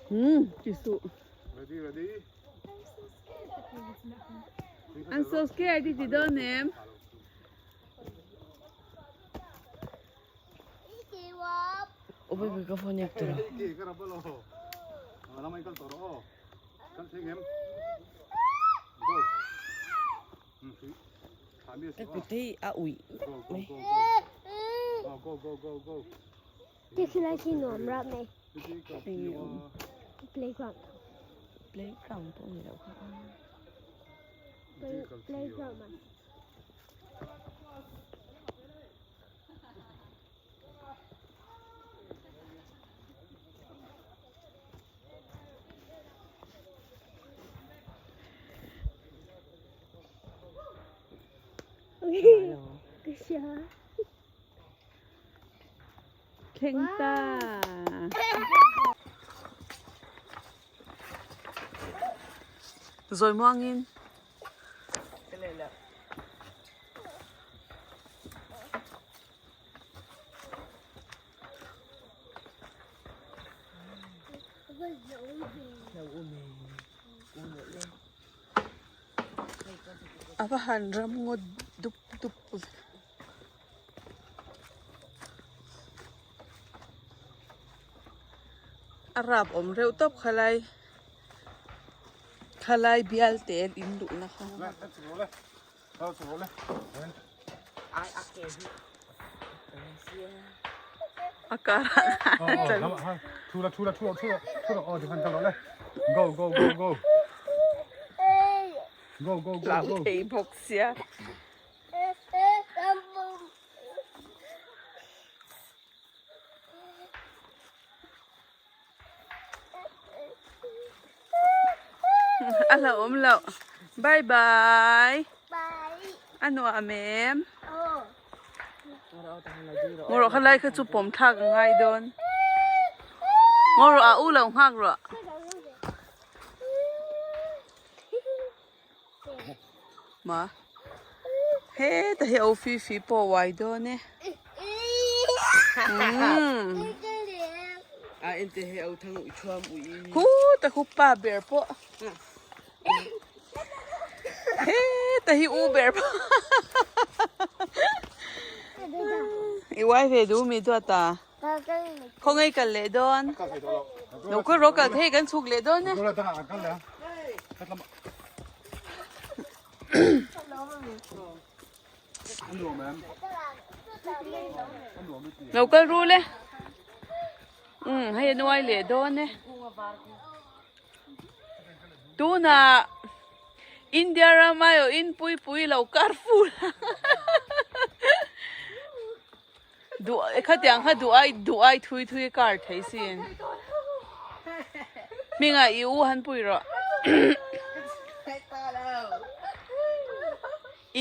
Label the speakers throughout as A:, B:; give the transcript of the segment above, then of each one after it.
A: Hmm, ti suh. I'm so scared ti ti dawn em?
B: Ka kut hi a uih vek mai.
C: Khi lai khi nuam rap mai. Playground.
B: Playground pawh ni loh kha.
C: Playground ah.
A: Thleng ta. Zawi muangin. A va han ram ngawt dup dup ve. A rap awm reuh tawp khalai khalai bial te in luhna kha. A karah hlau thei bawk sia. A hlauhawm loh. Bye bye. A nuam em? Ngawrh kha lai kha chu pawm thlak a ngai dawn. Ngawrh a u lo nghak rawh. Ma heta hi o fi fi pawh uai dawn e. Umm.
B: A ente he o thang ui thuam ui.
A: Khuta khu pa ber pawh. Heta hi u ber pawh. I uai ve duh mi duat a. Khawngaih kal leh dawn. Lo kal rawh kal thei kan chhuk leh dawn e. Lo kal ru le. Um hei a nuai leh dawn e. Tunah India ram aiawhin puipui lo kar fur ang. Duh khatiang kha duh ai duh ai thui thui kar thei sin. Hmingah i u han pui rawh.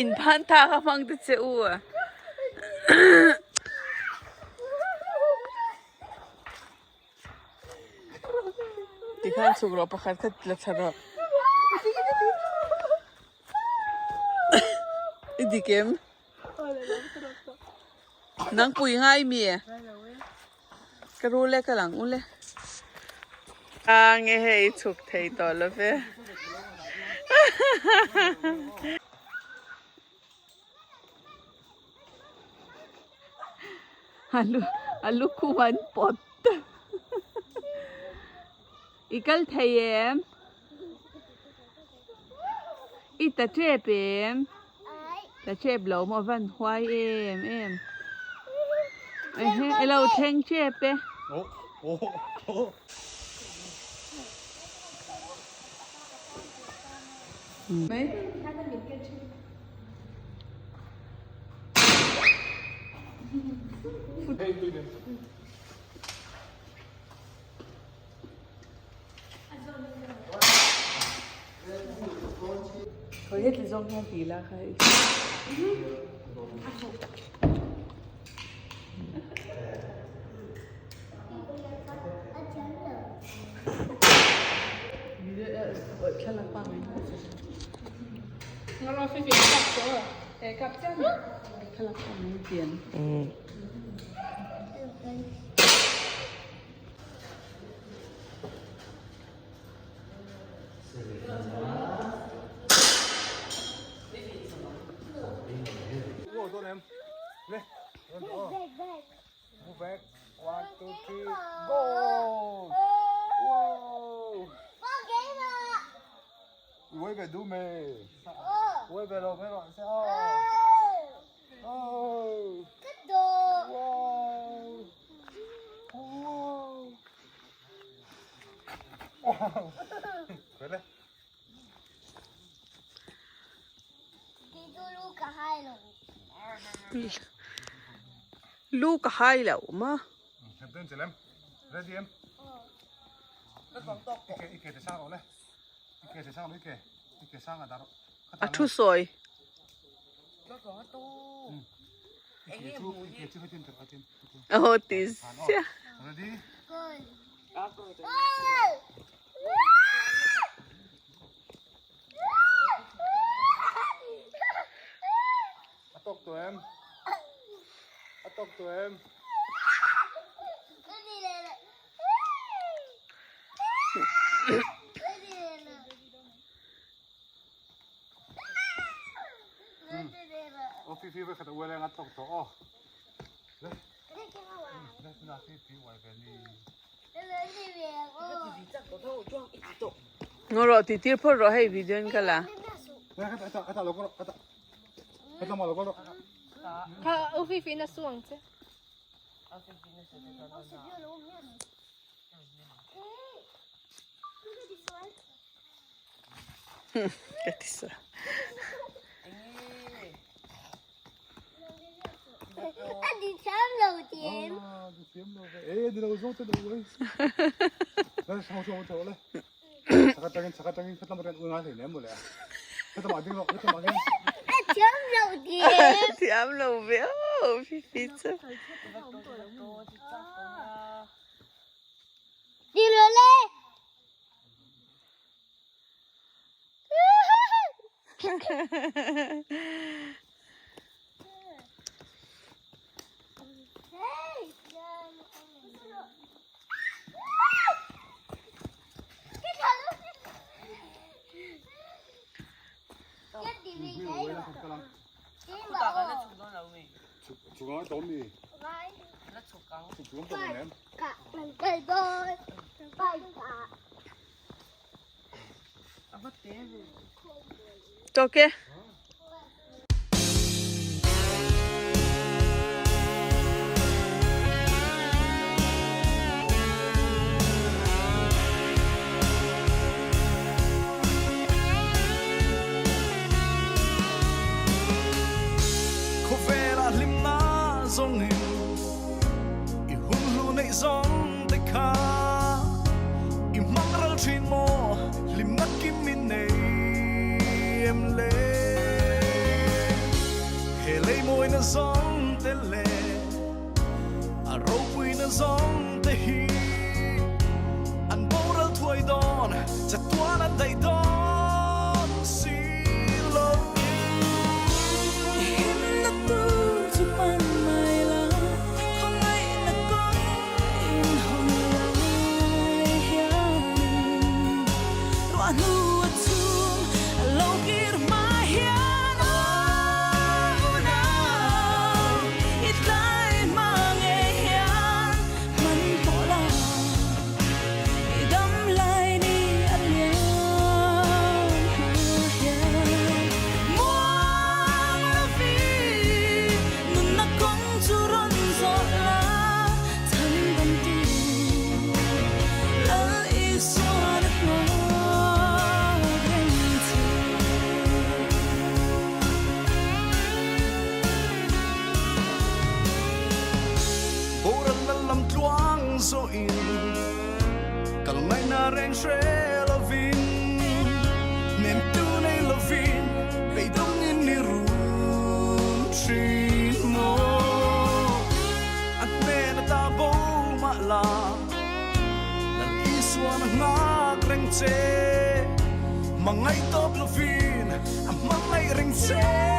A: In phan tha kha hmang ta che u a. Tikhan chhuk rawh pakhat kha la thla rawh. I dik em? Nang pui ngai mi ka rul e ka lang ule a nge hei chhuk thei tawh lo ve a lukhum an pawt i kal thei em i ta tep em. Ta chep lo maw van huai em em. Ehe i lo thleng chep e. Mai. Khawi heti zawng hian ti la kha i.
D: Le rawn aw Move back one two three go Wow I uai ve duh me Uai ve lo mai rawh se aw Wow Wow Wow Wow
A: Lu ka hai lo ma. A thu sawi. Aw ti sia.
D: A tawk tawh em? A tawk tawh em? Aw fi fi khat a uai leng a tawk tawh aw. Le. Le na fi fi uai ve ni.
A: Ngaw rawh ti tir phawt rawh hei video in ka la.
E: Kha u fi fi na su ang che.
A: Ka ti sa. Thiam lo ve aw fi fi chu. Tawk e.
F: Khawvela hlimna zawngin i hun hlu neih zawng te kha i hmang ral thin maw hlimna kim in nei em le he lei mawina zawng te le a ropuina zawng te hi an boral thuai dawn chatuan an daih dawn si lo.
G: Himna tur chu pan mai la, khawngaihna kawng in hawn lai hianin ruah hnu a chhum a lo kir hma hian aw unau i tlai hma ngei hian hman pawh la. I dam lai ni a liam hma hian muang lovin nunna kawng chu rawn zawh la chhan dam tu Lal Isuan a nghak reng che.
F: Boral la lam tluang zawhin kal ngaihna reng hre lovin nem tu nei lovin beidawngin ni run thin maw a hnen ata bo mah la Lal Isuan a nghak reng che hmangaih tawp lovin a hmangaih reng che.